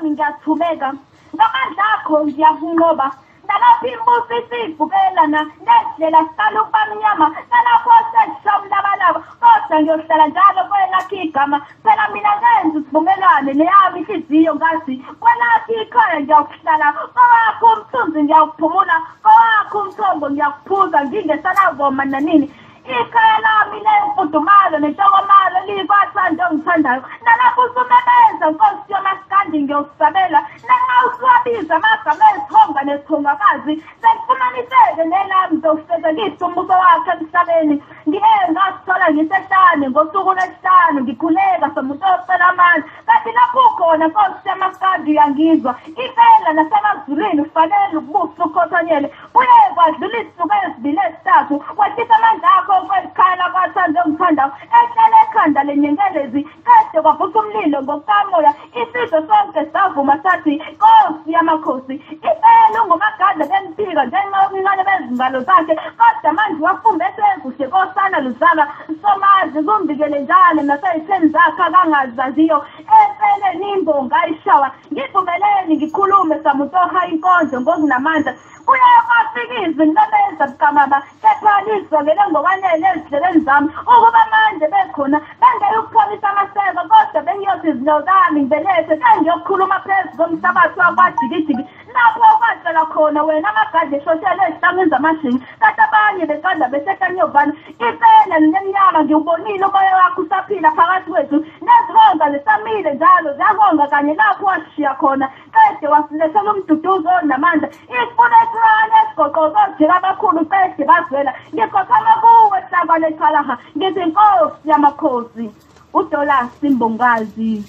wami ngiyathubeka, ngamandla akho ngiyakunqoba. Nalapho imbuso isivubelana nendlela siqala ukuba mnyama, nalapho sesishamlabalaba, kodwa ngiyohlala njalo kwelakho igama. Phela mina ngenza isivumelwane neyami inhliziyo, ngathi kwelakho ikhaya ngiyakuhlala, kowakho umthunzi ngiyakuphumula, kowakho umthombo ngiyakuphuza, ngingesanavoma nanini. Ikhaya lami lemfudumalo nentokomalo likwathando ongithandayo, nalapho usumemeza Nkosi yomasikandi ngiyokusabela, nanxa usuwabiza amagama ezithonga nesithongakazi, sekufumaniseke nelami ngizofezekisa umbuso wakhe emhlabeni. Ngiye ngasithola ngisehlane ngosuku lwesihlanu, ngikhuleka somuntu ocela amandla, kanti lapho ukhona Nkosi yamasikandi uyangizwa. Impela nasemazulwini ufanele ukubusa ukhothanyele. Kuye kwadlula izinsuku ezibili ezithathu, wehlisa amandla akho kwelikhaya lakwathando ongithandayo, ehlele ekhanda lenyengelezi, qede kwavusa umlilo ngokukamoya. Isizwe sonke savuma sathi Nkosi yamakhosi. Impela ungumagadla bemphika ngenxa yobuncane bezingalo zakhe, kodwa manje wafumbethe kuhle kosana luzalwa. Somazi kumbikele njalo nasey'theni zakhe akangazaziyo. Empeleni imbongi ayishawa, ngivumeleni ngikhulume samuntu oha inkondlo ngokunamandla. Kuye kwafika izwi limemeza buqamama, kepha lizwakele ngokwanele ezindlebeni zami ukuba manje bekhona bengeyukupholisa amaseko, kodwa bengiyothi izinyawo zami ngibelethe sengiyokukhuluma phezu komhlabathi wakwajikijiki, lapho kwatshela khona wena amagadla eshoshele ezihlangwini zamashinga, kanti abanye beqanda besehlanyovana. Impela nemnyama ngiwubonile umoya wakho usaphila phakathi kwethu, nezilonda zisamile njalo ziyahonga kanye lapho wasishiya khona, qede wasilethela umduduzo onamandla. Isifuna esincane esigoqo sojika abakhulu qede bazwela. Ngikhothama kuwe hlaba lechalaha, ngithi Nkosi yamakhosi. UDola Simbongazi.